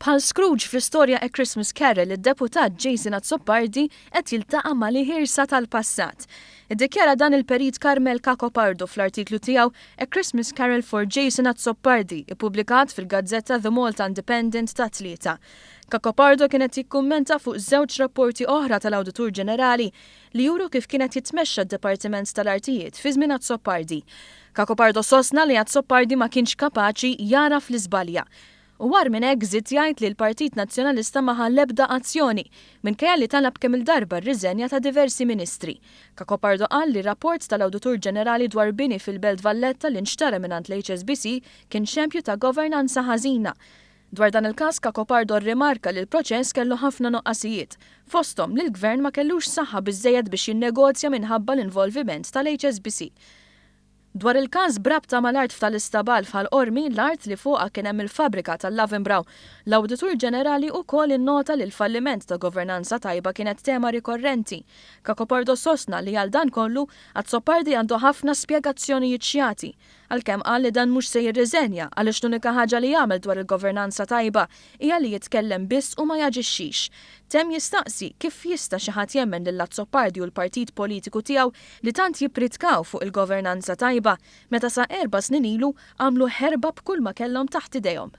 Bħal Scrooge fl-istorja A Christmas Carol, id-Deputat Jason Azzopardi qed jiltaqa' mal-iħirsa tal-passat. Iddikjara dan il-Perit Carmel Cacopardo fl-artiklu tiegħu A Christmas Carol for Jason Azzopardi ippubblikat fil-gazzetta The Malta Independent tat-Tlieta. Cacopardo kien qed jikkummenta fuq żewġ rapporti oħra tal-Awditur Ġenerali li juru kif kien qed jitmexxa d-Dipartiment tal-Artijiet fi żmien Azzopardi. Cacopardo sostna li Azzopardi ma kienx kapaċi jagħraf li żbalja. U agħar minn hekk żied jgħid li l-Partit Nazzjonalista ma ħa l-ebda azzjoni minkejja li talab kemm-il darba r-riżenja ta' diversi ministri. Cacopardo qal li rapport tal-Awditur Ġenerali dwar bini fil-Belt Valletta li nxtara mingħand l-HSBC kien xempju ta' governanza ħażina. Dwar dan il-każ Cacopardo rrimarka li l-proċess kellu ħafna nuqqasijiet, fosthom li l-Gvern ma kellux saħħa biżżejjed biex jinnegozja minħabba l-involviment tal-HSBC. Dwar il-każ b'rabta mal-art f'Tal-Istabal f'Ħal Qormi, l-art li fuqha kien hemm il-fabbrika tal-Lavenbrau, l-Awditur Ġenerali ukoll innota li l-falliment ta' governanza tajba kienet tema rikorrenti. Cacopardo sostna li għal dan kollu, Azzopardi għandu ħafna spjegazzjonijiet x'jagħti. Għalkemm qal li dan mhux se jirriżenja għaliex l-unika ħaġa li jagħmel dwar il-governanza tajba hija li jitkellem biss u ma jaġixxix. Temm jistaqsi kif jista' xi ħadd jemmen lil Azzopardi u l-partit politiku tiegħu li tant jippritkaw fuq il-governanza tajba meta sa erba' snin ilu għamlu ħerba b'kull ma kellhom taħt idejhom.